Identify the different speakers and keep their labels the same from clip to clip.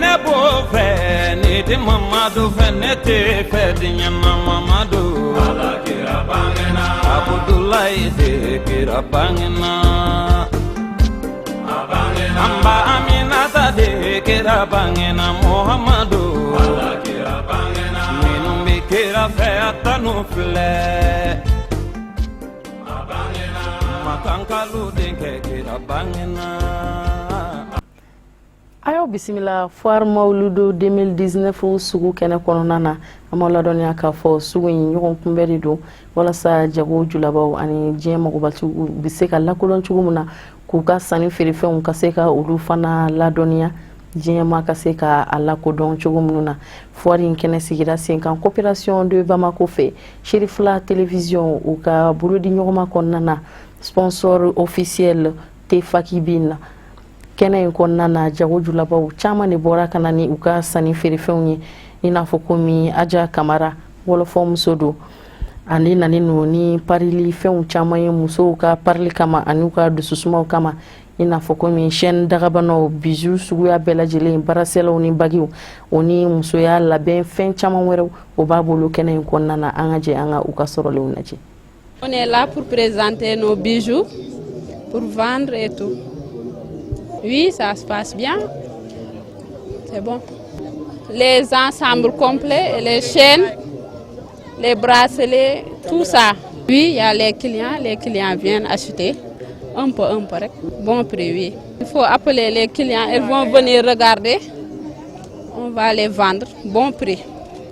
Speaker 1: ne b'o fɛ, ni tɛ Mamadu fɛ, ne tɛ fɛ diɲɛ na Mamadu. Ala kira bangena. Abudulayi de kira bangena. An ba Aminata de kira bangena Muhamadu. Ala kira bangena. Minnu bɛ kira fɛ, a tanu filɛ. Makankalu denkɛ kira bangena.
Speaker 2: A y'aw bisimila foire Mawuludu 2019 sugu kɛnɛ kɔnɔna na. An b'aw ladɔnniya k'a fɔ sugu in ɲɔgɔn kunbɛ de don walasa jago julabaw ani diɲɛ magobatigiw bɛ se ka lakodɔn cogo min na, k'u ka sanni feerefɛnw ka se ka olu fana ladɔnniya, diɲɛ ma ka se ka a lakodɔn cogo minnu na. Foire in kɛnɛ sigira sen kan Coopération de Bamako fɛ, Cherifla Télévision u ka bolodi ɲɔgɔnma kɔnɔna na, sponsor officiel Tefaki bin. Kɛnɛ in kɔnɔna na, jago julabaw caman de bɔra ka na ni u ka sanni feerefɛnw ye, i n'a fɔ komi Aja Kamara, wɔlɔfɔmuso don, ani nani no ni parili fɛnw caman ye musow ka parili kama ani u ka dususumaw kama, i n'a fɔ komi chaîne dagabanaw, bijoux suguya bɛɛ lajɛlen, braceletw ni baguew, o ni musoya labɛn fɛn caman wɛrɛw, o b'a bolo kɛnɛ in kɔnɔna na. An ka jɛ an ka u ka sɔrɔlenw lajɛ.
Speaker 3: On est là pour présenter nos bijoux, pour vendre et tout. Oui, ça se passe bien. C'est bon. Les ensembles complets, les chaînes, les bracelets, tout ça. Oui, il y a les clients viennent acheter un peu, bon prix, oui. Il faut appeler les clients, ils vont venir regarder. On va les vendre, bon prix,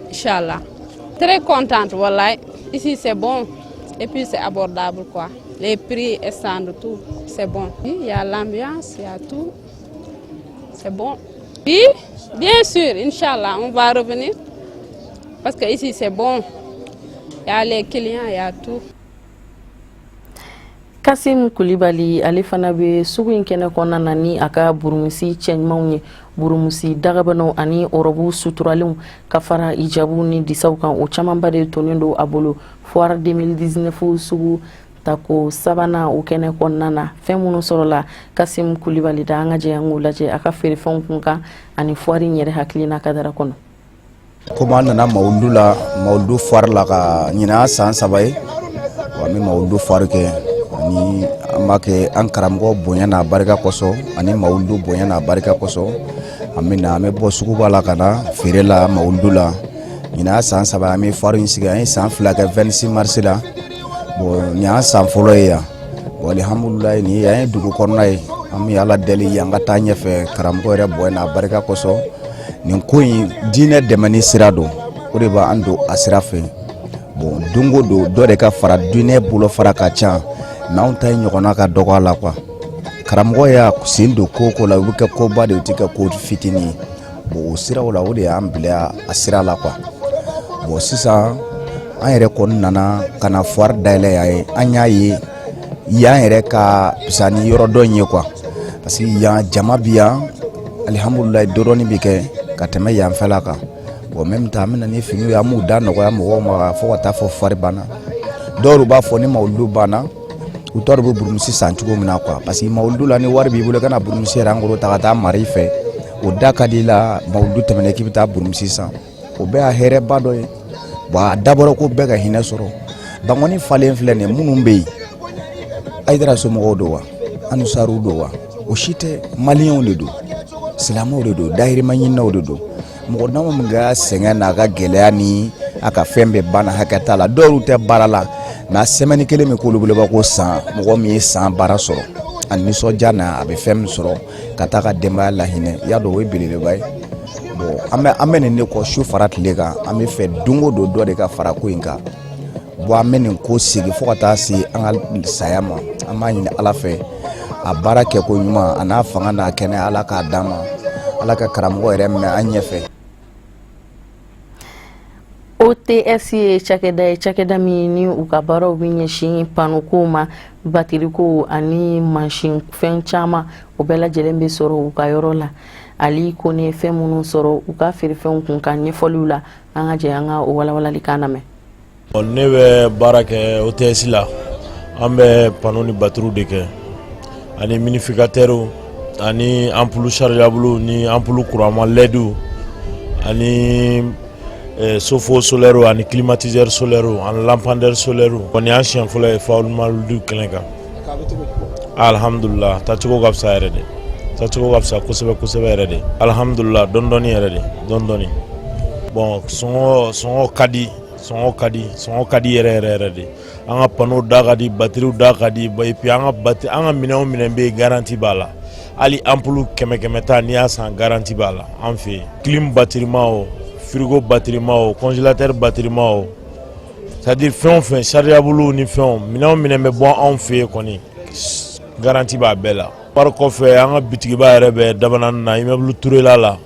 Speaker 3: Inch'Allah. Très contente, voilà. Ici, c'est bon et puis c'est abordable, quoi. Les prix stand, tout, c'est bon. Il y a l'ambiance, il y a tout. C'est bon. Oui, bien sûr, Inch'Allah, on va revenir. Parce que ici, c'est bon. Il y a les clients, il y a tout.
Speaker 2: Kasim Kulibali, ale fana bɛ sugu in kɛnɛ kɔnɔna na ni a ka burumusi cɛɲumanw ye, burumusi dagabanaw ani robe suturalenw, ka fara ijabu ni disaw kan. O camanba de tonnen don a bolo foire 2019 sugu tako sabanan o kɛnɛ kɔnɔna na. Fɛn minnu sɔrɔla Kasim Kulibali da, an ka jɛ an k'u lajɛ a ka feerefɛnw kun kan ani foire in yɛrɛ hakilina kadara kɔnɔ.
Speaker 4: Komi an nana mawuludu la, mawuludu foire la, ka ɲinan san 3 ye wa, an bɛ mawuludu foire kɛ ani an b'a kɛ an karamɔgɔ bonya n'a barika kosɔn ani mawuludu bonya n'a barika kosɔn. An bɛ na, an bɛ bɔ suguba la ka na feere la mawuludu la. Ɲinan san 3 an bɛ foire in sigi. An ye san 2 kɛ 26 mars la. Bon, nin y'an san fɔlɔ ye yan. Bon, alihamudulilayi, nin ye an ye dugu kɔnɔna ye. An bɛ Ala deli yan ka taa ɲɛfɛ karamɔgɔ yɛrɛ bonya n'a barika kosɔn. Nin ko in, diinɛ dɛmɛni sira don, o de b'an don a sira fɛ. Bon, don o don dɔ de ka fara diinɛ bolo fara ka ca, mais anw ta ye ɲɔgɔnna ka dɔgɔ a la quoi. Karamɔgɔ y'a sen don ko o ko la, o bɛ kɛ koba de ye, o tɛ kɛ ko fitinin ye. Bon, o siraw la, o de y'an bila a sira la quoi. Bon, sisan an yɛrɛ kɔni nana ka na foire dayɛlɛ yan ye. An y'a ye yan yɛrɛ ka fisa ni yɔrɔ dɔ in ye quoi, parce que yan jama bi yan, alihamudulilayi, dɔɔni bɛ kɛ ka tɛmɛ yan fɛla kan. Bon, même temps, an bɛ na ni finiw ye, an b'u da nɔgɔya mɔgɔw ma fo ka taa fɔ foire banna. Dɔw b'a fɔ ni mawuludu banna, u t'a dɔn u bɛ burumusi san cogo min na quoi, parce que mawuludu la, ni wari b'i bolo, i kana burumusi yɛrɛ en gros ta ka taa mara i fɛ. O da ka di i la, mawuludu tɛmɛnen k'i bɛ taa burumusi san, o bɛɛ y'a hɛrɛba dɔ ye. Bon, a dabɔra ko bɛɛ ka hinɛ sɔrɔ. Bangɔni falen filɛ nin ye, minnu bɛ yen, Ayidara somɔgɔw don wa, Anusaruw don wa, o si tɛ, maliyɛnw de don, silamɛw de don, dahirimɛ ɲininaw de don. Mɔgɔ dama min ka sɛgɛn n'a ka gɛlɛya ni a ka fɛn bɛɛ banna, hakɛ t'a la. Dɔw tɛ baara la, mais a semaine kelen min k'olu bolo ko san, mɔgɔ min ye san baara sɔrɔ, a nisɔndiya n'a a bɛ fɛn min sɔrɔ ka taa ka denbaya lahinɛ, i y'a dɔn, o ye belebeleba ye. Bon, an bɛ nin de kɔ su fara tile kan. An bɛ fɛ don o don dɔ de ka fara ko in kan. Bon, an bɛ nin ko segin fo ka taa se an ka saya ma. An b'a ɲini Ala fɛ, a baara kɛ ko ɲuman a n'a fanga n'a kɛnɛ, Ala k'a d'an ma, Ala ka karamɔgɔ yɛrɛ minɛ an ɲɛfɛ.
Speaker 2: OTS ye cakɛda ye, cakɛda min ni u ka baaraw bɛ ɲɛsin panneau ma, batterie ko ani mansin fɛn caman, o bɛɛ lajɛlen bɛ sɔrɔ u ka yɔrɔ la. Ali ko ne fɛn minnu sɔrɔ u ka feerefɛnw kun ka ɲɛfɔliw la, an ka jɛ an ka o walawalali kan lamɛn.
Speaker 5: Ne bɛ baara kɛ OTS la. An bɛ panneau ni batterie de kɛ ani humidificateur. Ani ampoule chargeable ni ampoule couramment LED ani chauffe-eau solaire ani climatiseur solaire ani lampadaire solaire. Kɔni y'an siɲɛ fɔlɔ ye foire mawuludu kɛnɛ kan. Alhamdulillah, taacogo ka fisa yɛrɛ de, taacogo ka fisa kosɛbɛ kosɛbɛ yɛrɛ de. Alhamdulillah, dɔɔni dɔɔni yɛrɛ de, dɔɔni dɔɔni. Bon, sɔngɔ ka di, sɔngɔ ka di, sɔngɔ ka di yɛrɛ yɛrɛ yɛrɛ de. An ka panneau da ka di, batterie da ka di. Et puis an ka batterie, an ka minɛn o minɛn bɛ yen, garantie b'a la. Hali ampoule kɛmɛ kɛmɛ ta, n'i y'a san, garantie b'a la an fɛ yen. Clim batterie ma o, frigo batterie ma o, congélateur batterie ma o, c'est à dire fɛn o fɛn chargeable ni fɛnw, minɛn o minɛn bɛ bɔ anw fɛ yen kɔni, garantie b'a bɛɛ la. Wari kɔfɛ, an ka bitigiba yɛrɛ bɛ Dabanani na, immeuble Turela la.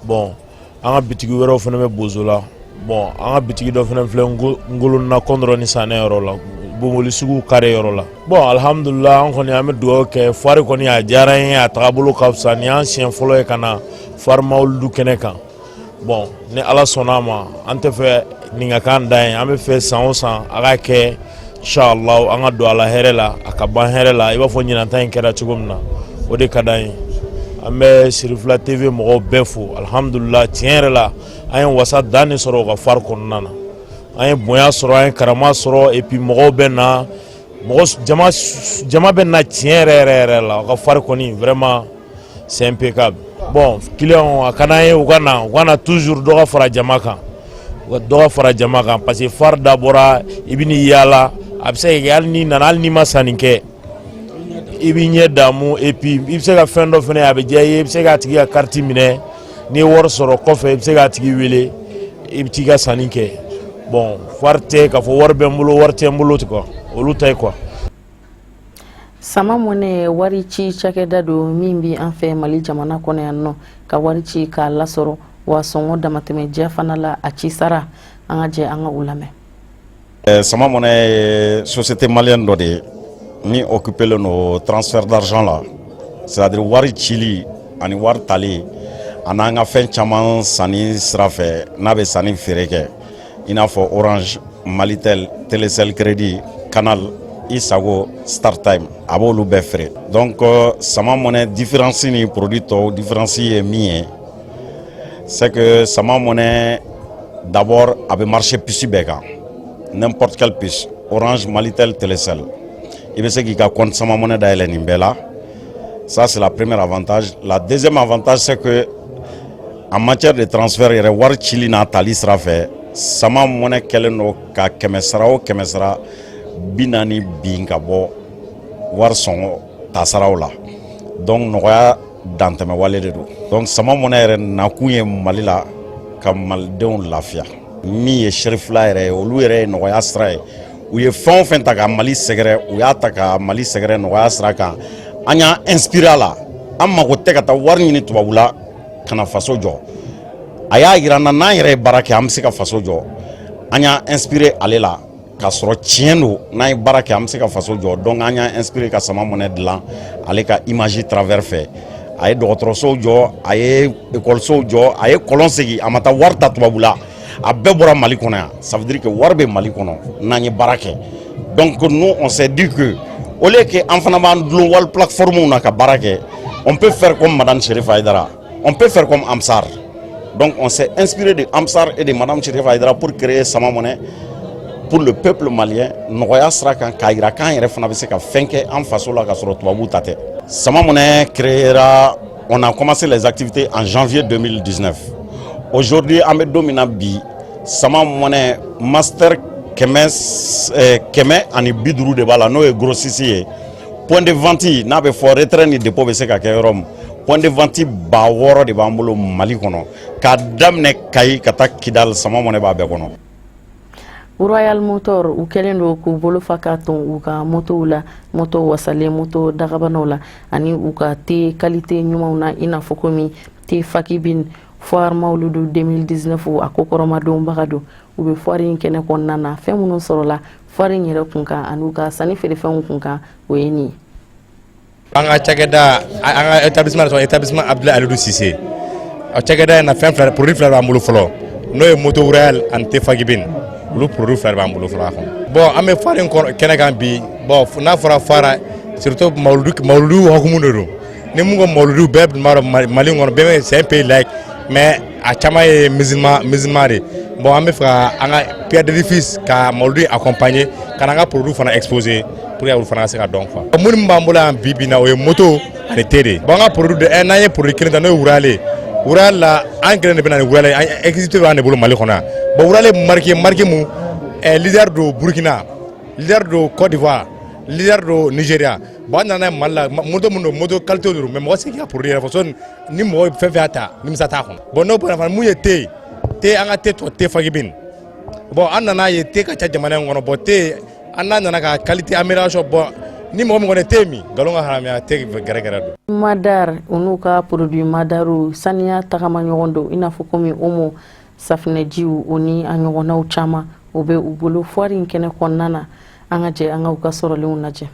Speaker 5: Bon, an ka bitigi wɛrɛw fana bɛ Bozo la. Bon, an ka bitigi dɔ fana filɛ Ngolonna kɔndɔrɔ ni sanɛ yɔrɔ la, Bonboli sugu kare yɔrɔ la. Bon, alhamdulillah, an kɔni an bɛ dugawu kɛ. Foire kɔni, a diyara an ye, a tagabolo ka fisa. Nin y'an siɲɛ fɔlɔ ye ka na foire mawuludu kɛnɛ kan. Bon, ni Ala sɔnna a ma, an tɛ fɛ nin ka k'an dan ye. An bɛ fɛ san o san a ka kɛ, inshallah, an ka don a la hɛrɛ la, a ka ban hɛrɛ la, i b'a fɔ ɲinan ta in kɛra cogo min na. O de ka d'an ye. An bɛ Sirifila TV mɔgɔw bɛɛ fo. Alhamdulillah, tiɲɛ yɛrɛ la, an ye wasa dan de sɔrɔ u ka foire kɔnɔna na. An ye bonya sɔrɔ, an ye karama sɔrɔ. Et puis mɔgɔw bɛ na, mɔgɔ jama jama bɛ na tiɲɛ yɛrɛ yɛrɛ yɛrɛ la. U ka foire kɔni, vraiment, c'est impeccable. Bon, client, a ka d'an ye u ka na, u ka na toujours, dɔ ka fara jama kan, u ka dɔ ka fara jama kan, parce que foire dabɔra i bɛ n'i yaala. A bɛ se ka kɛ hali n'i nana, hali n'i ma sanni kɛ, i b'i ɲɛ damu. Et puis i bɛ se ka fɛn dɔ fɛnɛ, a bɛ diya i ye, i bɛ se k'a tigi ka carte minɛ. N'i ye wari sɔrɔ kɔfɛ, i bɛ se k'a tigi wele, i bɛ t'i ka sanni kɛ. Bon, foire tɛ k'a fɔ wari bɛ n bolo, wari tɛ n bolo quoi, olu ta ye quoi.
Speaker 2: Sama Mɔnɛ, wari ci cakɛda don min bi an fɛ Mali jamana kɔnɔ yan nɔ, ka wari ci k'a lasɔrɔ, wa sɔngɔ damatɛmɛ diya fana la a ci sara. An ka jɛ an ka u lamɛn.
Speaker 6: Sama Mɔnɛ ye société malienne dɔ de ye min occupé len don transfert d'argent la, c'est à dire wari cili ani wari tali, a n'an ka fɛn caman sanni sira fɛ n'a bɛ sanni feere kɛ, i n'a fɔ Orange, Malitel, Telecel Crédit, Canal, Isago, StarTime, a b'olu bɛɛ feere. Donc Sama Mɔnɛ différence ni produit tɔw différence ye min ye, c'est que Sama Mɔnɛ, d'abord, a bɛ marché puce bɛɛ kan, n'importe quelle puce, Orange, Malitel, Telecel, i bɛ se k'i ka compte Sama Mɔnɛ dayɛlɛ nin bɛɛ la. Ça, c'est la première avantage. La deuxième avantage, c'est que en matière de transfert yɛrɛ, wari cili n'a tali sira fɛ, Sama Mɔnɛ kɛlen don ka kɛmɛ sara o kɛmɛ sara 40 bin ka bɔ wari sɔngɔ tasaraw la. Donc nɔgɔya dantɛmɛ wale de don. Donc Sama Mɔnɛ yɛrɛ nakun ye Mali la ka malidenw lafiya. Min ye Serifila yɛrɛ ye, olu yɛrɛ ye nɔgɔya sira ye. U ye fɛn o fɛn ta ka Mali sɛgɛrɛ, u y'a ta ka Mali sɛgɛrɛ nɔgɔya sira kan. An y'an inspiré a la. An mago tɛ ka taa wari ɲini tubabula ka na faso jɔ. A y'a yira n na n'an yɛrɛ ye baara kɛ, an bɛ se ka faso jɔ. An y'an inspiré ale la k'a sɔrɔ tiɲɛ don, n'an ye baara kɛ, an bɛ se ka faso jɔ. Donc an y'an inspiré ka Sama Mɔnɛ dilan ale ka image travers fɛ. A ye dɔgɔtɔrɔsow jɔ, a ye ekɔlisow jɔ, a ye kɔlɔn segin. A ma taa wari ta tubabula, a bɛɛ bɔra Mali kɔnɔ yan. Ça veut dire que wari bɛ Mali kɔnɔ n'an ye baara kɛ. Donc nous, on s'est dit que au lieu que an fana b'an dulon wali plateforme na ka baara kɛ, on peut faire comme Madame Chérif Aïdara, on peut faire comme Amsar. Donc on s'est inspiré de Amsar et de Madame Chérif Aïdara pour créer Sama Monnaie pour le peuple malien, nɔgɔya sira kan, k'a yira k'an yɛrɛ fana bɛ se ka fɛn kɛ an faso la ka sɔrɔ tubabuw ta tɛ. Sama Monnaie créera, on a commencé les activités en janvier 2019. Aujourd'hui, an bɛ don min na bi, Sama Monnaie master 150 de b'a la, n'o ye grossiste ye. Point de vente, n'a bɛ fɔ retrait ni dépôt bɛ se ka kɛ yɔrɔ min, point de vente 6000 de b'an bolo Mali kɔnɔ, k'a daminɛ Kayi ka taa Kidali, Sama Monnaie b'a bɛɛ kɔnɔ.
Speaker 2: Royal Motor, u kɛlen don k'u bolo fa ka ton u ka motow la, moto wasalen, moto dagabanaw la, ani u ka thé qualité ɲumanw na, i n'a fɔ komi thé Fakibine. Foire Mawuludu 2019, a ko kɔrɔmadonbaga don. U bɛ foire in kɛnɛ kɔnɔna na. Fɛn minnu sɔrɔla foire in yɛrɛ kun kan ani u ka sanni feerefɛnw kun kan, o ye nin ye.
Speaker 7: An ka cakɛda, an ka établissement sɔrɔ, établissement Abdoulaye Alidou Cissé. A cakɛda in na, fɛn fila, produit fila b'an bolo fɔlɔ, n'o ye moto Royal ani thé Fakibine. Olu produit fila de b'an bolo fɔlɔ a kɔnɔ. Bon, an bɛ foire in kɛnɛ kan bi. Bon, n'a fɔra foire, surtout mawuludu, mawuludu hukumu de don. Ni mun ko mawuludu, bɛɛ b'a dɔn Mali kɔnɔ bɛɛ, c'est un pays laïque, mais a caman ye musulman musulman de. Bon, an bɛ fɛ ka an ka pierre d'édifice ka mawuludu accompagner, ka na an ka produit fana exposer pour que olu fana ka se ka dɔn quoi. Minnu b'an bolo yan bi bi in na, o ye moto ani thé de. Bon, an ka produit de, n'an ye produit kelen ta, n'o ye Royal ye. Royal la, an kelen de bɛ na ni Royal ye, an exclusivité b'an de bolo Mali kɔnɔ yan. Bon, Royal ye marque ye, marque mun leader don Burkina, leader don Côte d'Ivoire, leader don Nigeria. Bon, an nana Mali la, moto mun don, moto qualité don, mais mɔgɔ tɛ se k'i ka produit yɛrɛ fɔ sɔni ni mɔgɔ fɛn fɛn y'a ta, nimisa t'a kɔnɔ. Bon, n'o bɔra fana, mun ye thé ye? Thé, an ka thé tɔ, thé Fagibin. Bon, an nana ye thé ka ca jamana in kɔnɔ. Bon, thé, an n'a nana ka qualité amélioration. Bon, ni mɔgɔ min kɔni thé min, nkalon ka haramiya, thé gɛrɛgɛrɛ don.
Speaker 2: Madar, u n'u ka produit Madaru, saniya tagama ɲɔgɔn don, i n'a fɔ komi omo, safunɛjiw, o ni a ɲɔgɔnnaw caman, o bɛ u bolo foire in kɛnɛ kɔnɔna na. An ka jɛ an ka u ka sɔrɔlenw lajɛ.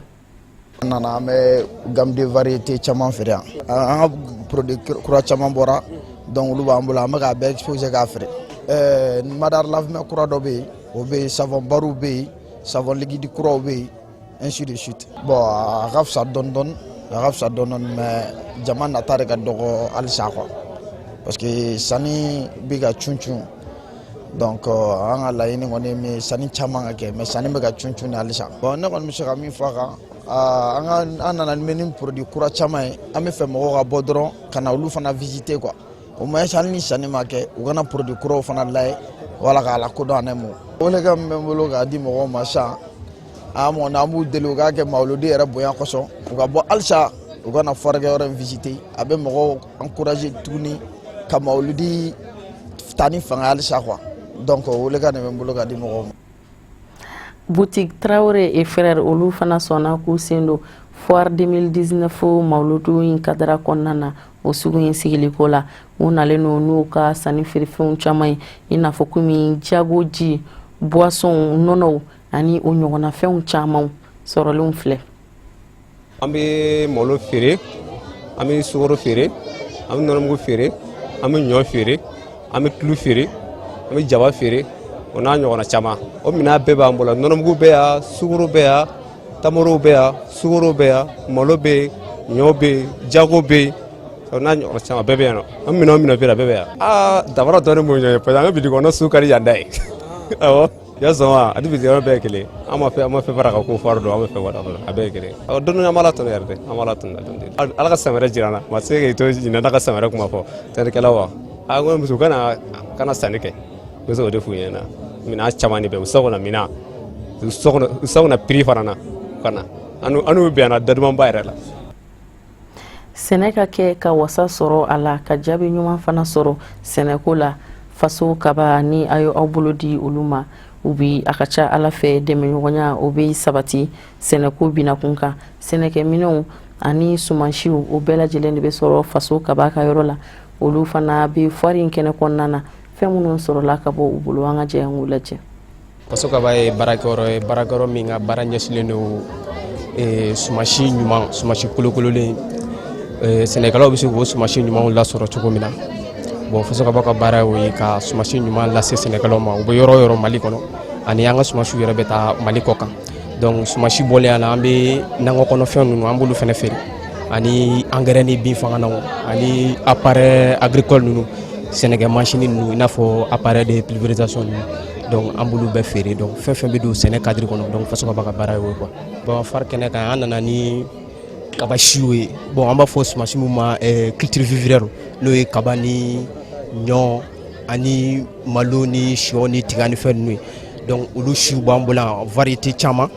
Speaker 8: An nana, an bɛ gamme de variété caman feere yan. An ka produit kura caman bɔra, donc olu b'an bolo, an bɛ k'a bɛɛ exposer k'a feere. Madar lave-main kura dɔ bɛ yen, o bɛ yen, savon barw bɛ yen, savon liquide kuraw bɛ yen, ainsi de suite. Bon, a ka fisa dɔɔni dɔɔni, a ka fisa dɔɔni dɔɔni, mais jama nata de ka dɔgɔ halisa quoi, parce que sanni bɛ ka cun cun. Donc an ka laɲini kɔni ye min ye, sanni caman ka kɛ, mais sanni bɛ ka cun cun de halisa. Bon, ne kɔni bɛ se ka min fɔ a kan, an ka an nana ni produit kura caman ye. An bɛ fɛ mɔgɔw ka bɔ dɔrɔn ka na olu fana visiter quoi, au moins hali ni sanni ma kɛ, u kana produit kuraw fana lajɛ, wala k'a lakodɔn. A ne mɔ welekan min bɛ n bolo k'a di mɔgɔw ma sisan, an kɔni an b'u deli u k'a kɛ mawuludi yɛrɛ bonya kosɔn, u ka bɔ halisa, u ka na foire kɛyɔrɔ in visiter. A bɛ mɔgɔw encourager tuguni ka mawuludi taa ni fanga halisa quoi. Donc o welekan de bɛ n bolo ka di mɔgɔw ma.
Speaker 2: Boutique Traoré et frère, olu fana sɔnna k'u sen don foire 2019 mawuludu in kadara kɔnɔna na, o sugu in sigiliko la. U nalen don n'u ka sanni feerefɛnw caman ye, i n'a fɔ komi jagoji, boisson, nɔnɔw ani o ɲɔgɔnnafɛnw caman sɔrɔlenw filɛ.
Speaker 9: An bɛ malo feere, an bɛ sukaro feere, an bɛ nɔnɔmugu feere, an bɛ ɲɔ feere, an bɛ tulu feere, an bɛ jaba feere, o n'a ɲɔgɔnna caman. O minɛn bɛɛ b'an bolo. Nɔnɔmugu bɛ yan, sukaro bɛ yan, tamaro bɛ yan, sukaro bɛ yan, malo bɛ yen, ɲɔ bɛ yen, jago bɛ yen, o n'a ɲɔgɔnna caman bɛɛ bɛ yan nɔ. An minɛn o minɛn feere, a bɛɛ bɛ yan. Aa, danfara dɔɔni b'u ɲɔgɔn cɛ, parce que an ka bitigi kɔnɔ su ka di yan da ye. Awɔ, ya sɔn wa, ani bitigi kɔnɔ bɛɛ ye kelen. An ma fɛn fara ka ko fɔri don, an bɛ fɛn wɛrɛ fana, a bɛɛ ye kelen. Awɔ, don dɔ an b'Ala tanu yɛrɛ de, an b'Ala tanu. Ala ka san wɛrɛ jira an na. Ma se k'i to ɲinɛ ka san wɛrɛ kuma fɔ sɛnɛkɛlaw wa. A ko muso kana sanni kɛ, n bɛ se k'o de f'u ɲɛna. Minɛn caman de bɛ u sago na, minɛn u sago, u sago na prix fana na, ka na an n'u bɛnna da dumanba yɛrɛ la.
Speaker 2: Sɛnɛ ka kɛ ka wasa sɔrɔ a la, ka jaabi ɲuman fana sɔrɔ sɛnɛko la. Faso Kaba, ni a ye aw bolo di olu ma, u bi a ka ca Ala fɛ, dɛmɛɲɔgɔnya o bɛ sabati sɛnɛko binakun kan. Sɛnɛkɛminɛnw ani sumansiw, o bɛɛ lajɛlen de bɛ sɔrɔ Faso Kaba ka yɔrɔ la. Olu fana bɛ foire in kɛnɛ kɔnɔna na. Fɛn minnu sɔrɔla ka bɔ u bolo, an ka jɛ an k'u lajɛ.
Speaker 10: Faso Kaba ye baarakɛyɔrɔ ye, baarakɛyɔrɔ min ka baara ɲɛsinnen don sumasi ɲuman, sumasi kolokololen, sɛnɛkɛlaw bɛ se k'o sumasi ɲumanw lasɔrɔ cogo min na. Bon, Faso Kaba ka baara y'o ye, ka sumasi ɲuman lase sɛnɛkɛlaw ma, u bɛ yɔrɔ o yɔrɔ Mali kɔnɔ, ani an ka sumasiw yɛrɛ bɛ taa Mali kɔ kan. Donc sumasi bɔlen a la, an bɛ nakɔ kɔnɔfɛn ninnu, an b'olu fana feere, ani angɛrɛ ni binfagalanw, ani appareil agricole ninnu, sɛnɛkɛ masini ninnu, i n'a fɔ appareil de pulvérisation ninnu. Donc an b'olu bɛɛ feere. Donc fɛn fɛn bɛ don sɛnɛ cadre kɔnɔ, donc Faso Kaba ka baara y'o ye quoi. Bon, foire kɛnɛ kan, an nana ni kaba siw ye. Bon, an b'a fɔ sumasi min ma culture vivrière, n'o ye kaba ni ɲɔ ani malo ni sɔ ni tiga ni fɛn ninnu ye. Donc olu siw b'an bolo yan, variété caman,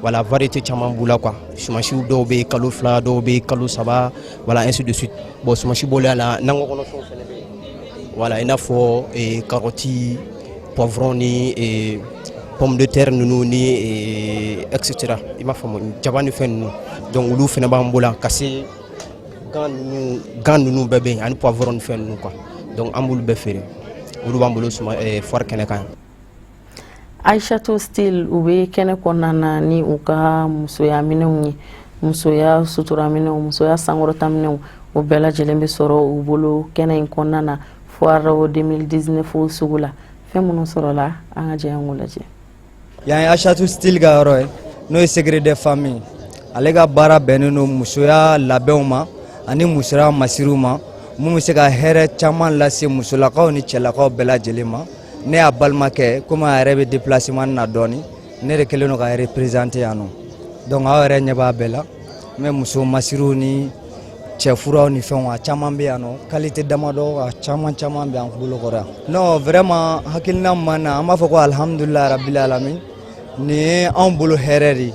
Speaker 10: voilà, variété caman b'u la quoi. Sumasiw dɔw bɛ yen kalo 2, dɔw bɛ yen kalo 3, voilà, ainsi de suite. Bon, sumasi bɔlen a la, nakɔ kɔnɔfɛnw fɛnɛ bɛ yen, voilà, i n'a fɔ carotte, poivron ni pomme de terre ninnu ni et cetera, i m'a faamu, jaba ni fɛn ninnu. Donc olu fɛnɛ b'an bolo yan, ka se gan ninnu, gan ninnu bɛɛ bɛ yen, ani poivron ni fɛn ninnu quoi. Donc an b'olu bɛɛ feere, olu b'an bolo suma foire kɛnɛ kan yan.
Speaker 2: Aishatu Style, u bɛ kɛnɛ kɔnɔna na ni u ka musoya minɛnw ye, musoya sutura minɛnw, musoya sankɔrɔta minɛnw, o bɛɛ lajɛlen bɛ sɔrɔ u bolo kɛnɛ in kɔnɔna na, foire 2019 sugu la. Fɛn minnu sɔrɔla, an ka jɛ an k'u lajɛ.
Speaker 11: Yan ye Aishatu Style ka yɔrɔ ye, n'o ye secret de famille. Ale ka baara bɛnnen don musoya labɛnw ma. Ani musoya masiriw ma, mun bɛ se ka hɛrɛ caman lase musolakaw ni cɛlakaw bɛɛ lajɛlen ma. Ne y'a balimakɛ, komi a yɛrɛ bɛ déplacement na dɔɔni, ne de kɛlen don ka représenter yan nɔ. Donc aw yɛrɛ ɲɛ b'a bɛɛ la, n bɛ muso masiriw ni cɛfuraw ni fɛnw, a caman bɛ yan nɔ, qualité damadɔ, a caman caman bɛ an bolo kɔrɔ yan. Non, vraiment, hakilina min b'an na, an b'a fɔ ko alhamdulilayi rabili alamin. Nin ye anw bolo hɛrɛ de ye,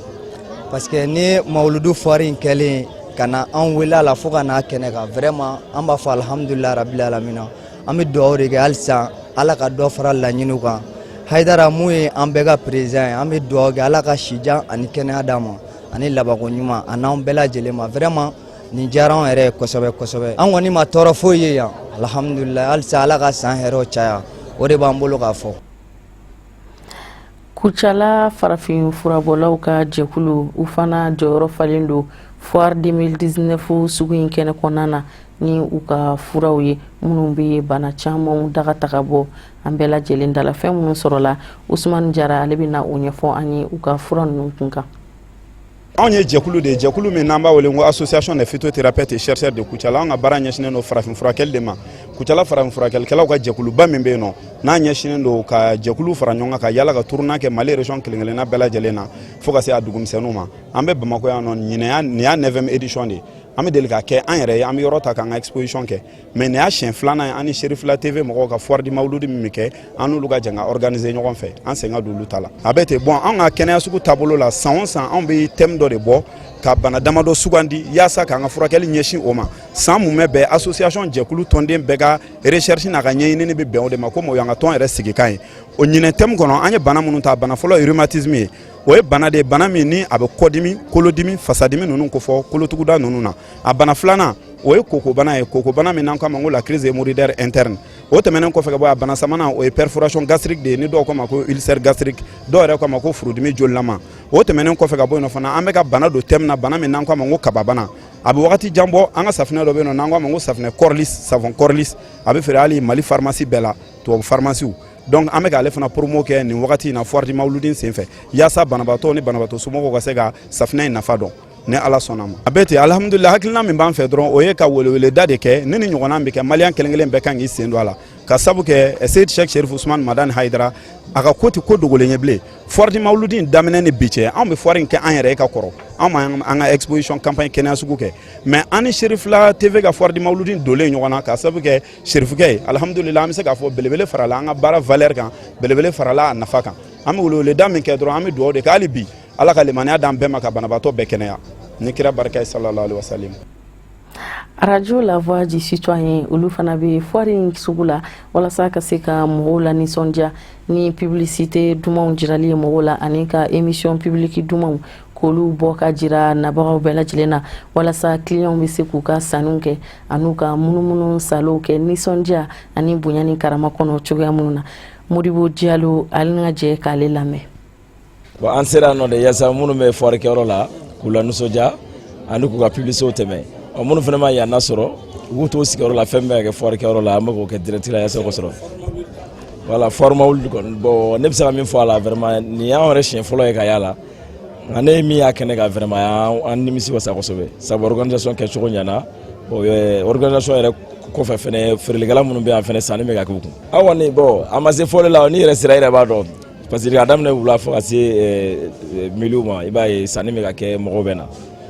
Speaker 11: parce que ni mawuludu foire in kɛlen ka na an wele a la fo ka n'a kɛnɛ kan, vraiment, an b'a fɔ alhamdulilayi rabili alamin. An bɛ dugawu de kɛ halisa, Ala ka dɔ fara laɲiniw kan. Hayidara mun ye an bɛɛ ka président ye, an bɛ dugawu kɛ, Ala ka sijan ani kɛnɛya d'a ma ani labanko ɲuman a n'anw bɛɛ lajɛlen ma. Vraiment, nin diyara anw yɛrɛ ye kosɛbɛ kosɛbɛ. An kɔni ma tɔɔrɔ foyi ye yan, alhamdulilayi. Halisa Ala ka san hɛrɛw caya, o de b'an bolo k'a fɔ.
Speaker 2: Kucala farafin furabɔlaw ka jɛkulu, u fana jɔyɔrɔ falen don foire 2019 sugu in kɛnɛ kɔnɔna na ni u ka furaw ye, minnu bɛ bana camanw daga ta ka bɔ an bɛɛ lajɛlen da la. Fɛn minnu sɔrɔla, Usumani Jara, ale bɛ na o ɲɛfɔ an ye u ka fura ninnu kun kan.
Speaker 12: Anw ye jɛkulu de ye, jɛkulu min n'an b'a wele ko Association des phytothérapeutes et chercheurs de Kucala. An ka baara ɲɛsinnen don farafin furakɛli de ma. Kucala farafin furakɛlikɛlaw ka jɛkuluba min bɛ yen nɔ, n'a ɲɛsinnen don ka jɛkulu fara ɲɔgɔn kan, ka yala ka tournée kɛ Mali région kelen kelenna bɛɛ lajɛlen na fo ka se a dugumisɛnninw ma. An bɛ Bamakɔ yan nɔ ɲinɛ, nin y'a 9e édition de ye. An bɛ deli ka kɛ an yɛrɛ ye, an bɛ yɔrɔ ta k'an ka exposition kɛ, mais nin y'a siɲɛ filanan ye an ni Serifila TV mɔgɔw ka foire du Mawuludi min bɛ kɛ, an n'olu ka jɛ ka organiser ɲɔgɔn fɛ, an sen ka don olu ta la. A bɛ ten. Bon, an ka kɛnɛya sugu taabolo la, san o san anw bɛ thème dɔ de bɔ ka bana damadɔ sugandi yaasa k'an ka furakɛli ɲɛsin o ma. San mumɛ bɛɛ, association jɛkulu tɔnden bɛɛ ka recherche n'a ka ɲɛɲinini bɛ bɛn o de ma, komi o y'an ka tɔn yɛrɛ sigikan ye. O ɲinɛ thème kɔnɔ, an ye bana minnu ta, bana fɔlɔ ye rhumatisme ye. O ye bana de ye, bana min ni a bɛ kɔdimi, kolodimi, fasadimi ninnu kofɔ kolotuguda ninnu na. A bana filanan, o ye kokobana ye, kokobana min n'an k'a ma ko la crise hémorroïdaire interne. O tɛmɛnen kɔfɛ ka bɔ, a bana sabanan, o ye perforation gastrique de ye, ni dɔw k'a ma ko ulcère gastrique, dɔw yɛrɛ k'a ma ko furudimi jolilama. O tɛmɛnen kɔfɛ ka bɔ yen nɔ fana, an bɛ ka bana don thème na, bana min n'an k'a ma ko kababana. A bɛ wagati jan bɔ, an ka safinɛ dɔ bɛ yen nɔ n'an k'a ma ko safinɛ Corliss, savon Corliss, a bɛ feere hali Mali pharmacie bɛɛ la, tubabu pharmacie. Donc an bɛ k'ale fana promo kɛ nin wagati in na foire du Mawuludi senfɛ, yaasa banabaatɔ ni banabaatɔ somɔgɔw ka se ka safinɛ in nafa dɔn, ni Ala sɔnna ma. A bɛ ten, alhamdulilah. Hakilina min b'an fɛ dɔrɔn, o ye ka weleweleda de kɛ. Ni ɲɔgɔnna bɛ kɛ, Malien kelen kelen bɛɛ kan k'i sen don a la, ka sabu kɛ Seyidi Sɛki Serifu Usumani Madani Hayidara, a ka ko tɛ ko dogolen ye bilen. Foire du Mawuludi daminɛ ni bi cɛ, anw bɛ foire in kɛ an yɛrɛ ye ka kɔrɔ, anw ma an ka exposition campagne kɛnɛya sugu kɛ, mais an ni Serifila TV ka foire du Mawuludi donlen ɲɔgɔn na, ka sabu kɛ Serifukɛ ye, alhamdulilah, an bɛ se k'a fɔ belebele farala an ka baara valeur kan, belebele farala a nafa kan. An bɛ weleweleda min kɛ dɔrɔn, an bɛ dugawu de kɛ hali bi, Ala ka limaniya d'an bɛɛ ma, ka banabaatɔ bɛɛ kɛnɛya ni kira barika ye, sallallahu alaihi wasallam.
Speaker 2: Radio La Voix du Citoyen, olu fana bɛ foire in sugu la walasa ka se ka mɔgɔw la nisɔndiya ni publicité dumanw jirali ye mɔgɔw la, ani ka émission publique dumanw k'olu bɔ ka jira nabagaw bɛɛ lajɛlen na, walasa clients bɛ se k'u ka sanniw kɛ an'u ka munumunu salow kɛ nisɔndiya ani bonya ni karama kɔnɔ cogoya minnu na. Modibo Jalo, ale ka jɛ k'ale lamɛn.
Speaker 13: Bon, an sera nɔ de yaasa minnu bɛ foire kɛyɔrɔ la, k'u la nisɔndiya ani k'u ka publicité tɛmɛ. Ɔ, minnu fana ma yan sɔrɔ, u k'u to sigiyɔrɔ la, fɛn bɛ ka kɛ foire kɛyɔrɔ la, an bɛ k'o kɛ direct la yaasa k'o sɔrɔ. Voilà, foire Mawuludi kɔni, bon, ne bɛ se ka min fɔ a la, vraiment, nin y'an yɛrɛ siɲɛ fɔlɔ ye ka y'a la, nka ne ye min y'a kɛnɛ kan, vraiment, an nimisi wasa kosɛbɛ, sabu organisation kɛcogo ɲɛna. Bon, organisation yɛrɛ kɔfɛ fɛnɛ, feerelikɛla minnu bɛ yan fɛnɛ, sanni bɛ ka k'u kun. Aw kɔni, bon, a ma se fɔli la, n'i yɛrɛ sera, i yɛrɛ b'a dɔn, parce que k'a daminɛ wula fo ka se milieu ma, i b'a ye sanni bɛ ka kɛ, mɔgɔw bɛ na.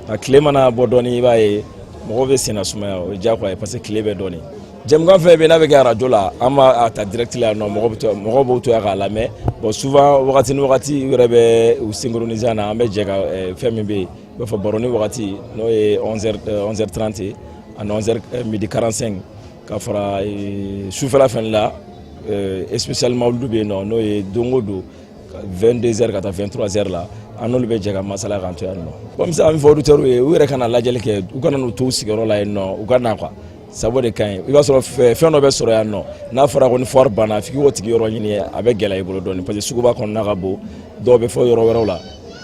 Speaker 13: Nka tile mana bɔ dɔɔni, i b'a ye mɔgɔw bɛ senna sumaya, o ye diyagoya ye, parce que tile bɛ dɔɔni. Jɛmukan fɛn bɛ n'a bɛ kɛ arajo la, an b'a ta direct la yan nɔ, mɔgɔw bɛ to, mɔgɔw b'o to yan k'a lamɛn. Bon, souvent, wagati ni wagati, u yɛrɛ bɛ u synchroniser an na, an bɛ jɛ ka fɛn min bɛ yen, i b'a fɔ baroni wagati, n'o ye 11h 11h30 ye ani 11h midi 45, ka fara sufɛla fɛnɛ la, spécialement olu bɛ yen nɔ, n'o ye don o don 22h ka taa 23h la, an n'olu bɛ jɛ ka masala k'an to yan nɔ. Bon, n bɛ se ka min fɔ auditeurs ye, u yɛrɛ ka na lajɛli kɛ, u kana n'u to u sigiyɔrɔ la yen nɔ, u ka na quoi, sabu de ka ɲi. I b'a sɔrɔ fɛn dɔ bɛ sɔrɔ yan nɔ, n'a fɔra ko ni foire banna f'i k'o tigi yɔrɔ ɲini, a bɛ gɛlɛya i bolo dɔɔni, parce que suguba kɔnɔna ka bon, dɔw bɛ fɔ yɔrɔ wɛrɛw la.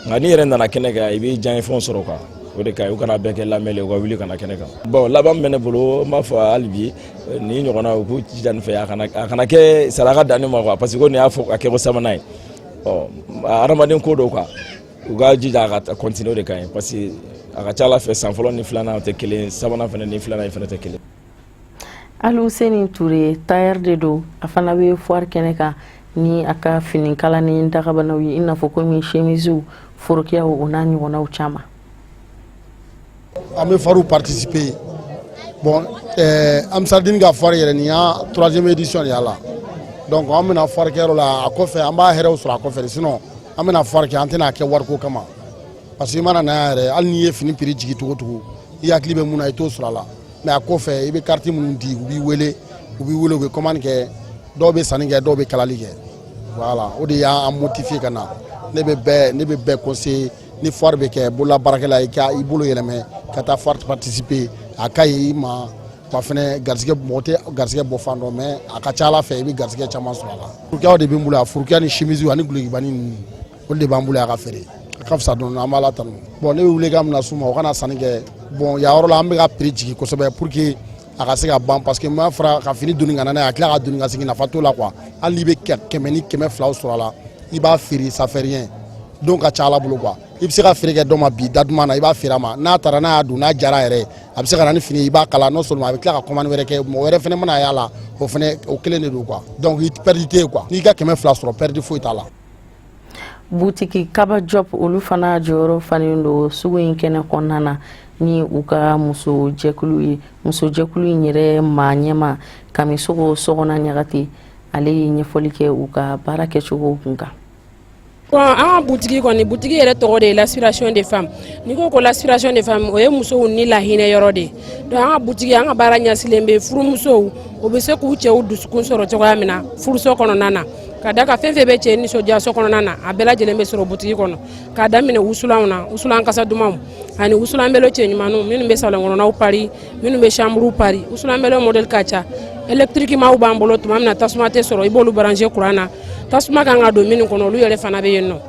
Speaker 13: Nka n'i yɛrɛ nana kɛnɛ kan, i b'i diya fɛnw sɔrɔ quoi. O de ka ɲi, u kana bɛɛ kɛ lamɛnli, u ka wuli ka na kɛnɛ kan. Bon, laban min bɛ ne bolo, n b'a fɔ hali bi, nin ɲɔgɔnna, u k'u jija nin fɛ, a kana kɛ saraka danni ma quoi, parce que ko nin y'a fɔ a kɛ ko sabanan ye. Ɔ, hadamaden ko don quoi. U ka jija a ka continuer, o de ka ɲi, parce que a ka ca ala fɛ, san fɔlɔ ni filanan tɛ kelen, sabanan fana ni filanan fana tɛ kelen.
Speaker 2: Aluseni Ture, tailleur de don. A fana bɛ foire kɛnɛ kan ni a ka finikala ni dagabanaw ye, i n'a fɔ komi chemisew, forokiyaw, o n'a ɲɔgɔnnaw caman.
Speaker 14: An bɛ foire participer. Bon, Ansardine ka foire yɛrɛ, nin y'a troisième édition de y'a la. Donc an bɛna foire kɛyɔrɔ la, a kɔfɛ an b'a hɛrɛw sɔrɔ a kɔfɛ. Sinon an bɛna foire kɛ, an tɛna kɛ wariko kama, parce que i mana na yan yɛrɛ, hali n'i ye fini prix jigin cogo cogo, i hakili bɛ mun na, i t'o sɔrɔ a la. Mais a kɔfɛ, i bɛ carte minnu di, u b'i wele, u b'i wele, u bɛ commande kɛ. Dɔw bɛ sanni kɛ, dɔw bɛ kalali kɛ. Voilà, o de y'an motiver ka na. Ne bɛ bɛɛ conseiller, ni foire bɛ kɛ, bolola baarakɛla, i ka i bolo yɛlɛmɛ ka taa foire participer, a ka ɲi i ma. Wa fɛnɛ, garisɛgɛ, mɔgɔ tɛ garisɛgɛ bɔ fan dɔn, mais a ka ca ala fɛ, i bɛ garisɛgɛ caman sɔrɔ a la. Furukiyaw de bɛ n bolo yan, furukiya ni chemise ani gulokibani ninnu, olu de b'an bolo yan ka feere. A ka fisa dɔɔni, an b'ala tanu. Bon, ne bɛ wele k'a bɛna s'u ma, u kana sanni kɛ. Bon, yan yɔrɔ la, an bɛ ka prix jigin kosɛbɛ pour que a ka se ka ban, parce que n'a fɔra ka fini donni ka na n'a ye, a tila ka donni ka segin, nafa t'o la quoi. Hali n'i bɛ 100 ni 200 sɔrɔ a la, i b'a feere, ça fait rien. Don ka ca ala bolo quoi. I bɛ se ka feere kɛ dɔ ma bi, da duman na, i b'a feere a ma, n'a taara, n'a y'a don, n'a jara yɛrɛ, a bɛ se ka na ni fini ye, i b'a kala. Non seulement a bɛ tila ka commande wɛrɛ kɛ, mɔgɔ wɛrɛ fɛnɛ mana y'a la, o fɛnɛ o kelen de don quoi. Donc i perte tɛ yen quoi. N'i ka 200 sɔrɔ, perte foyi t'a la.
Speaker 2: Butiki Kaba Job, olu fana jɔyɔrɔ falen don sugu in kɛnɛ kɔnɔna na ni u ka musojɛkulu ye. Musojɛkulu in yɛrɛ maa ɲɛma, Kamisogo Sɔgɔna Ɲagate, ale ye ɲɛfɔli kɛ u ka baara kɛcogo kun kan.
Speaker 15: Bon, an ka butigi kɔni, butigi yɛrɛ tɔgɔ de ye L'aspiration des femmes. N'i ko ko l'aspiration des femmes, o ye musow ni lahinɛ yɔrɔ de ye. Donc an ka butigi, an ka baara ɲɛsilen bɛ furumusow, o bɛ se k'u cɛw dusukun sɔrɔ cogoya min na furuso kɔnɔna na. Ka da kan, fɛn fɛn bɛ cɛ nisɔndiya so kɔnɔna na, a bɛɛ lajɛlen bɛ sɔrɔ butigi kɔnɔ, k'a daminɛ wusulanw na, wusulan kasa dumanw ani wusulan bɛlɛ cɛ ɲumanninw minnu bɛ salon kɔnɔnaw pari, minnu bɛ chambre pari. Wusulan bɛlɛ modèle ka ca. Électrique maaw b'an bolo, tuma min na tasuma tɛ sɔrɔ, i b'olu brancher courant na. Tasuma kan ka don minnu kɔnɔ, olu yɛrɛ fana bɛ yen nɔ.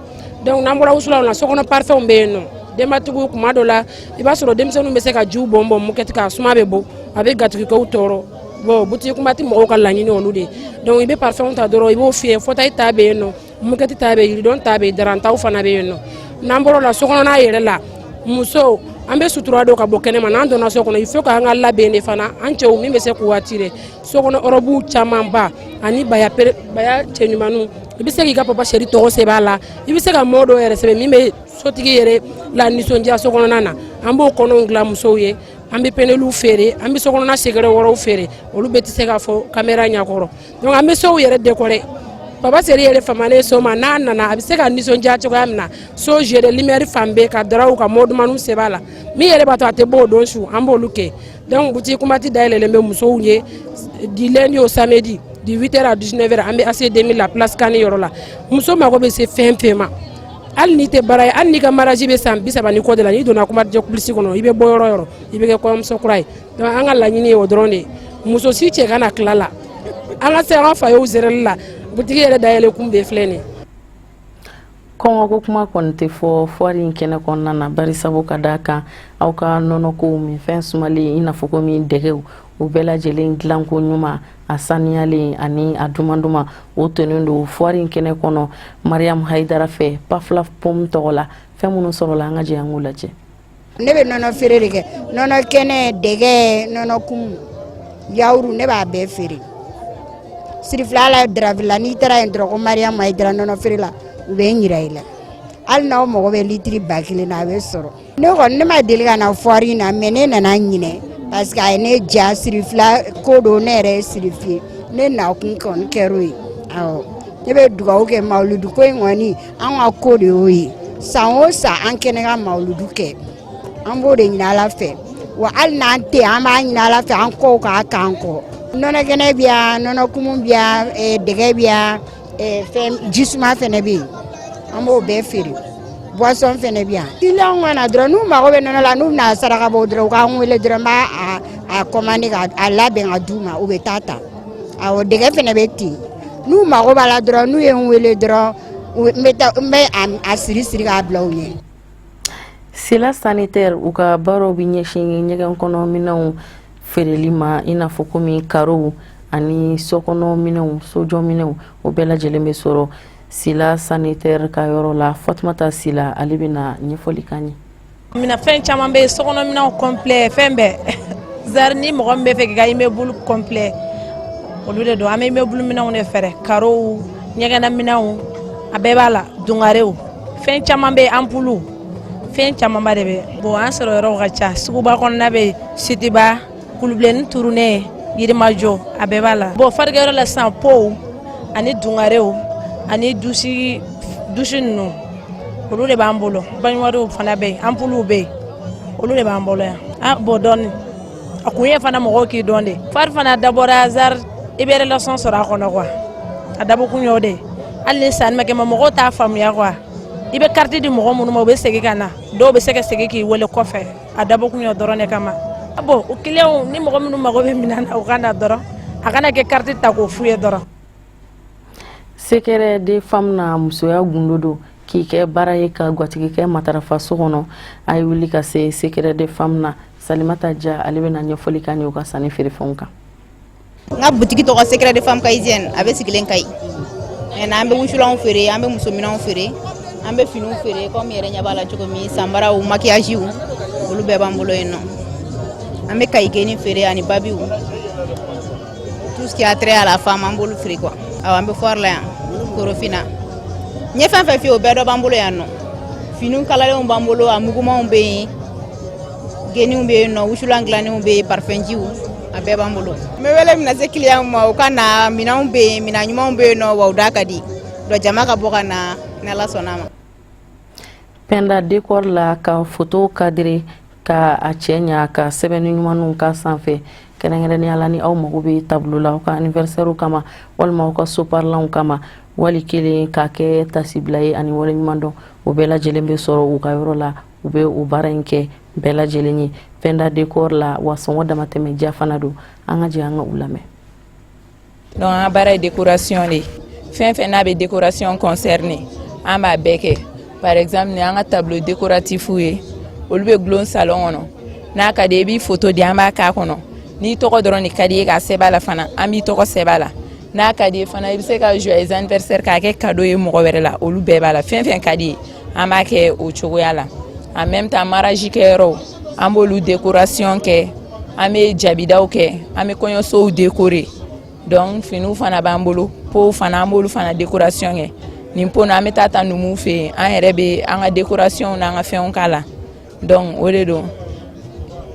Speaker 15: Donc n'an bɔra wusulanw na, sokɔnɔ parfumw bɛ yen nɔ. Denbatigiw, kuma dɔ la, i b'a sɔrɔ denmisɛnninw bɛ se ka jiw bɔn bɔn moquette kan, suma bɛ bɔ, a bɛ gatigikɛw tɔɔrɔ. Bon, butigi kunba tɛ mɔgɔw ka laɲini olu de. Donc i bɛ parfum ta dɔrɔn, i b'o fiyɛ. Fauteuil ta bɛ yen nɔ, moquette ta bɛ yen, yiridɔn ta bɛ yen, darantaw fana bɛ yen nɔ. N'an bɔra o la, sokɔnɔna yɛrɛ la, musow, an bɛ sutura don ka bɔ kɛnɛma. N'an donna so kɔnɔ, il faut k'an ka labɛn de fana, an cɛw min bɛ se k'u attirer. So kɔnɔ robe camanba ani baya baya cɛ ɲumanninw, i bɛ se k'i ka papa chéri tɔgɔ sɛbɛn a la, i bɛ se ka mot dɔw yɛrɛ sɛbɛn min bɛ sotigi yɛrɛ la nisɔndiya so kɔnɔna na. An b'o kɔnɔw dilan musow ye. An bɛ pɛnɛliw feere, an bɛ sokɔnɔna secret wɛrɛw feere, olu bɛɛ tɛ se ka fɔ caméra ɲɛkɔrɔ. Donc an bɛ sow yɛrɛ décorer. Papa chéri yɛrɛ famalen so ma, n'a nana, a bɛ se ka nisɔndiya cogoya min na. So jeu de lumière fan bɛɛ, ka drapw ka mot dumanniw sɛbɛn a la, min yɛrɛ b'a to a tɛ bɔ o don su, an b'olu kɛ. Donc boutique Kumati dayɛlɛlen bɛ musow ye du lundi au samedi, de 8h à 19h. An bɛ AC 2000 la, place Kani yɔrɔ la. Muso mago bɛ se fɛn fɛn ma, hali n'i tɛ baara ye, hali n'i ka mariage bɛ san 30 ni kɔ de la, n'i donna Kumati Plus kɔnɔ, i bɛ bɔ yɔrɔ yɔrɔ, i bɛ kɛ kɔɲɔmuso kura ye. Donc an ka laɲini ye o dɔrɔn de ye. Muso si cɛ kana tila la, an ka se an ka foyerw gérerli la. Butigi yɛrɛ dayɛlɛ kun bɛɛ filɛ nin ye.
Speaker 2: Kɔngɔko kuma kɔni tɛ fɔ foire in kɛnɛ kɔnɔna na, barisabu ka d'a kan, aw ka nɔnɔkow, minfɛn sumalen, i n'a fɔ komi dɛgɛw, o bɛɛ lajɛlen dilanko ɲuman, a saniyalen ani a duman duman, o tonnen don foire in kɛnɛ kɔnɔ Mariam Haidara fɛ, Paflaf Pom tɔgɔ la. Fɛn minnu sɔrɔla, an ka jɛ an k'u lajɛ.
Speaker 16: Ne bɛ nɔnɔ feere de kɛ, nɔnɔ kɛnɛ, dɛgɛ, nɔnɔ kumu, yaourt, ne b'a bɛɛ feere. Sirifila la, Daravila, n'i taara yen dɔrɔn ko Mariam Haidara nɔnɔ feere la, u bɛ n yira i la. Hali n'aw mago bɛ litiri 1000 na, a bɛ sɔrɔ. Ne kɔni, ne ma deli ka na foire in na, mais ne nana ɲinɛ parce que a ye ne diya. Sirifila ko don, ne yɛrɛ ye sirifi ye, ne nakun kɔni kɛr'o ye. Awɔ, ne bɛ dugawu kɛ. Mawuludu ko in kɔni, an ka ko de y'o ye. San o san, an kɛnɛ ka mawuludu kɛ, an b'o de ɲini Ala fɛ. Wa hali n'an tɛ yen, an b'a ɲini Ala fɛ an kɔw k'a k'an kɔ. Nɔnɔ kɛnɛ bɛ yan, nɔnɔ kumu bɛ yan, dɛgɛ bɛ yan, fɛn jisuma fɛnɛ bɛ yen, an b'o bɛɛ feere. Boisson fɛnɛ bɛ yan. Client ka na dɔrɔn, n'u mago bɛ nɔnɔ la, n'u bɛna saraka bɔ dɔrɔn, u k'an wele dɔrɔn, n b'a a commander ka a labɛn ka d'u ma, u bɛ taa ta. Awɔ, dɛgɛ fɛnɛ bɛ ten, n'u mago b'a la dɔrɔn, n'u ye n wele dɔrɔn, n bɛ taa, n bɛ a siri siri k'a bila u ɲɛ.
Speaker 2: Sila Sanitaire, u ka baaraw bɛ ɲɛsin ɲɛgɛn kɔnɔ minɛnw feereli ma, i n'a fɔ komi karow ani sokɔnɔ minɛnw, sojɔ minɛnw, o bɛɛ lajɛlen bɛ sɔrɔ. Sila Sanitaire ka yɔrɔ la. Fatumata Sila, ale bɛna ɲɛfɔli k'an ye.
Speaker 15: Mina fɛn caman bɛ yen, sokɔnɔminɛnw complet, fɛn bɛɛ zari. Ni mɔgɔ min bɛ fɛ k'i ka immeuble complet, olu de don. An bɛ immeuble minɛnw de feere, carreaux, ɲɛgɛnna minɛnw, a bɛɛ b'a la, dungarew, fɛn caman bɛ yen, ampoule, fɛn camanba de bɛ yen. Bon, an sɔrɔ yɔrɔw ka ca. Suguba kɔnɔna bɛ yen, Sotiba, Kulubilenni, Turunen, Yirimajɔ, a bɛɛ b'a la. Bon, farikɛyɔrɔ la sisan, pow ani dungarew ani douche, douche ninnu, olu de b'an bolo. Baignoirew fana bɛ yen, ampoulew bɛ yen, olu de b'an bolo yan. Ah bon, dɔɔni a kun ye fana mɔgɔw k'i dɔn de. Foire fana dabɔra zari i bɛ relation sɔrɔ a kɔnɔ quoi. A dabɔkun y'o de ye. Hali ni sanni ma kɛ, ma mɔgɔw t'a faamuya quoi. I bɛ carte di mɔgɔ minnu ma, u bɛ segin ka na, dɔw bɛ se ka segin k'i wele kɔfɛ. A dabɔkun y'o dɔrɔn de kama. Bon, o clients ni mɔgɔ minnu mago bɛ minɛn na, u ka na dɔrɔn, a kana kɛ carte ta k'o f'u ye dɔrɔn.
Speaker 2: Secret de femme na, musoya gundo don k'i kɛ baara ye ka gwatigikɛ matarafa so kɔnɔ. A ye wuli ka se Secret de femme na. Salimata Ja, ale bɛna ɲɛfɔli k'an ye u ka sanni feerefɛnw kan.
Speaker 17: N ka butigi tɔgɔ Secret de femme kayisienne. A bɛ sigilen Kayi. An bɛ wusulanw feere, an bɛ musominɛnw feere, an bɛ finiw feere. Komi yɛrɛ ɲɛ b'a la cogo min, sanbaraw, maquillage, olu bɛɛ b'an bolo yen nɔ. An bɛ kayi geni feere ani babiw, tout ce qui a trait à la femme, an b'olu feere quoi. Awɔ, an bɛ foire la yan Korofina. N ye fɛn fɛn f'i ye, o bɛɛ dɔ b'an bolo yan nɔ. Finiw kalalenw b'an bolo, a mugumanw bɛ yen, geniw bɛ yen nɔ, wusulan dilannenw bɛ yen, parfumjiw, a bɛɛ b'an bolo. N bɛ wele min lase client ma, u ka na, minɛnw bɛ yen, minɛn ɲumanw bɛ yen nɔ, wa u da ka di. Donc jama ka bɔ ka na, ni Ala sɔnna a ma.
Speaker 2: Penda Décor la, ka photo cadré ka a cɛ ɲa, ka sɛbɛnni ɲumanw ka sanfɛ, kɛrɛnkɛrɛnnenya la ni aw mago bɛ tableau la aw ka anniversaire kama walima aw ka soparlanw kama, wali kelen k'a kɛ tasibila ye ani waleɲuman dɔn, o bɛɛ lajɛlen bɛ sɔrɔ u ka yɔrɔ la. U bɛ o baara in kɛ bɛɛ lajɛlen ye Penda Décor la, wa sɔngɔ damatɛmɛ diya fana don. An ka jɛ an ka u lamɛn.
Speaker 18: Donc an ka baara ye décoration de ye. Fɛn fɛn n'a bɛ décoration concerné, an b'a bɛɛ kɛ. Par exemple, ni an ka tableau décoratif ye, olu bɛ gulon salon kɔnɔ. N'a ka di, i b'i photo di, an b'a k'a kɔnɔ. N'i tɔgɔ dɔrɔn de ka di ye k'a sɛbɛn a la fana, an b'i tɔgɔ sɛbɛn a la. N'a ka di ye fana, i bɛ se ka joyeux anniversaire k'a kɛ cadeau ye mɔgɔ wɛrɛ la, olu bɛɛ b'a la. Fɛn fɛn ka di ye, an b'a kɛ o cogoya la. En même temps, mariage kɛyɔrɔw, an b'olu décoration kɛ, an bɛ jabidaw kɛ, an bɛ kɔɲɔsow décorer. Donc finiw fana b'an bolo, pow fana, an b'olu fana décoration kɛ. Nin pot an bɛ taa ta numuw fɛ yen, an yɛrɛ bɛ an ka décoration n'an ka fɛnw k'a la. Donc o de don.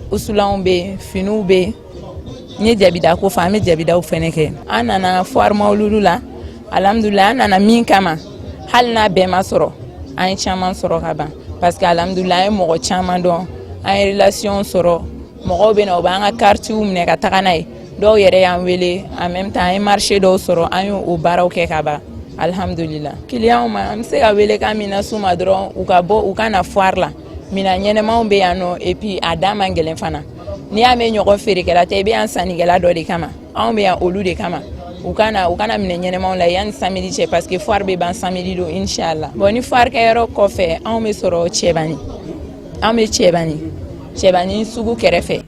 Speaker 18: Usulanw bɛ yen, finiw bɛ yen. N ye jabida ko fɔ, an bɛ jabidaw fɛnɛ kɛ. An nana foire mawuludu la, alhamdulilayi, an nana min kama, hali n'a bɛɛ ma sɔrɔ, an ye caman sɔrɔ ka ban, parce que alhamdulilayi, an ye mɔgɔ caman dɔn, an ye relation sɔrɔ. Mɔgɔw bɛ na, u b'an ka kartiw minɛ ka taga n'a ye. Dɔw yɛrɛ y'an wele. En même temps, an ye marché dɔw sɔrɔ, an ye o baaraw kɛ ka ban, alhamdulila. Clients ma, an bɛ se ka welekan min las'u ma dɔrɔn, u ka bɔ, u ka na foire la. Minɛn ɲɛnɛmaw bɛ yan nɔ, et puis a da man gɛlɛn fana. N'i y'a mɛn ɲɔgɔn feerekɛla tɛ, i bɛ yan sannikɛla dɔ de kama. Anw bɛ yan olu de kama. U ka na, u kana minɛ ɲɛnɛmaw la yanni samedi cɛ, parce que foire bɛ ban samedi don, inshallah. Bon, ni foire kɛyɔrɔ kɔfɛ, anw bɛ sɔrɔ Cɛbani, anw bɛ Cɛbani, Cɛbani sugu kɛrɛfɛ.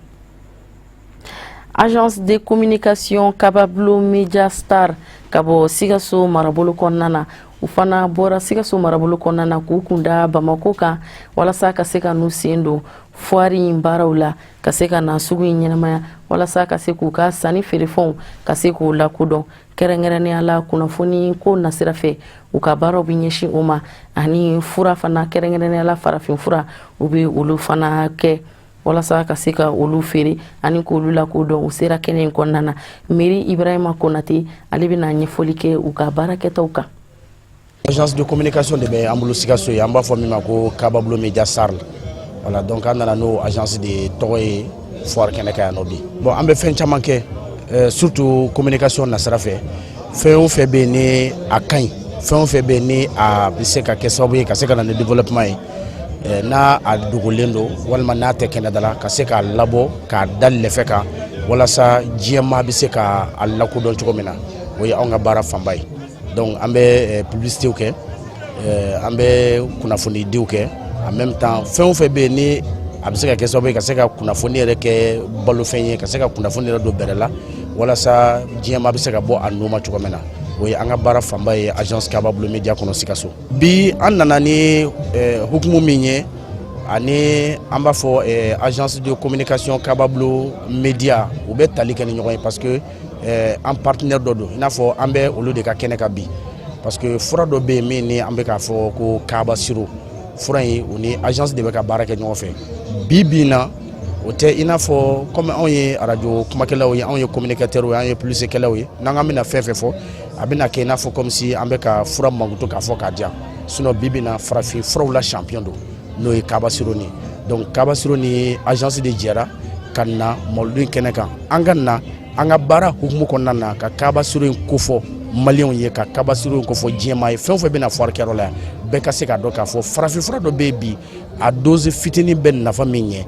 Speaker 2: Agence de communication Kabablo Media Star ka bɔ Sikaso marabolo kɔnɔna na, u fana bɔra Sikaso marabolo kɔnɔna na k'u kunda Bamako kan walasa ka se ka n'u sen don foire in baaraw la, ka se ka na sugu in ɲɛnamaya, walasa ka se k'u ka sanni feerefɛnw ka se k'u lakodɔn, kɛrɛnkɛrɛnnenya la kunnafoni ko nasira fɛ. U ka baaraw bɛ ɲɛsin o ma, ani fura fana, kɛrɛnkɛrɛnnenya la farafin fura, u bɛ olu fana kɛ walasa ka se ka olu feere ani k'olu lakodɔn. U sera kɛnɛ in kɔnɔna na. Mairie Ibrahima Konate, ale bɛna ɲɛfɔli kɛ u ka baarakɛtaw kan.
Speaker 19: Agence de communication de bɛ an bolo Sikaso ye, an b'a fɔ min ma ko Kabablo Media Sarl. Voilà, donc an nana n'o agence de tɔgɔ ye foire kɛnɛ kan yan nɔ bi. Bon, an bɛ fɛn caman kɛ, surtout communication nasira fɛ. Fɛn o fɛn bɛ yen ni a ka ɲi, fɛn o fɛn bɛ yen ni a bɛ se ka kɛ sababu ye ka se ka na ni développement ye, n'a a dogolen don walima n'a tɛ kɛnɛda la, ka se k'a labɔ k'a da lɛfɛ kan walasa diɲɛmaa bɛ se ka a lakodɔn cogo min na, o ye anw ka baara fanba ye. Donc an bɛ publicités kɛ, an bɛ kunnafonidiw kɛ. En même temps, fɛn o fɛn bɛ yen ni a bɛ se ka kɛ sababu ye ka se ka kunnafoni yɛrɛ kɛ balofɛn ye, ka se ka kunnafoni yɛrɛ don bɛrɛ la walasa diɲɛmaa bɛ se ka bɔ a nu ma cogo min na, o O ye an ka baara fanba ye agence Kababolo Media kɔnɔ Sikaso. Bi an nana ni hukumu min ye, ani an b'a fɔ agence de communication Kababolo Media, u bɛ tali kɛ ni ɲɔgɔn ye parce que an partenaire dɔ don, i n'a fɔ an bɛ olu de ka kɛnɛ kan bi, parce que fura dɔ bɛ yen min ni an bɛ k'a fɔ ko Kaba Siro. Fura in, u ni agence de bɛ ka baara kɛ ɲɔgɔn fɛ bi bi in na. O tɛ i n'a fɔ comme anw ye arajo kumakɛlaw ye, anw ye communicateurs ye, an ye publicitékɛlaw ye, n'an k'an bɛna fɛn fɛn fɔ, a bɛna kɛ i n'a fɔ comme si an bɛ ka fura mankutu k'a fɔ k'a diya. Sinon bi bi in na, farafin furaw la champion don, n'o ye Kaba Siro ni. Donc Kaba Siro ni agence de jɛra ka na mawuludu in kɛnɛ kan. An ka na an ka baara hukumu kɔnɔna na ka Kaba Siro in kofɔ maliyɛnw ye, ka Kaba Siro in kofɔ diɲɛmaa ye. Fɛn o fɛn bɛna foire kɛyɔrɔ la yan, bɛɛ ka se k'a dɔn k'a fɔ farafinfura dɔ bɛ yen bi, a dose fitinin bɛ nafa min ɲɛ.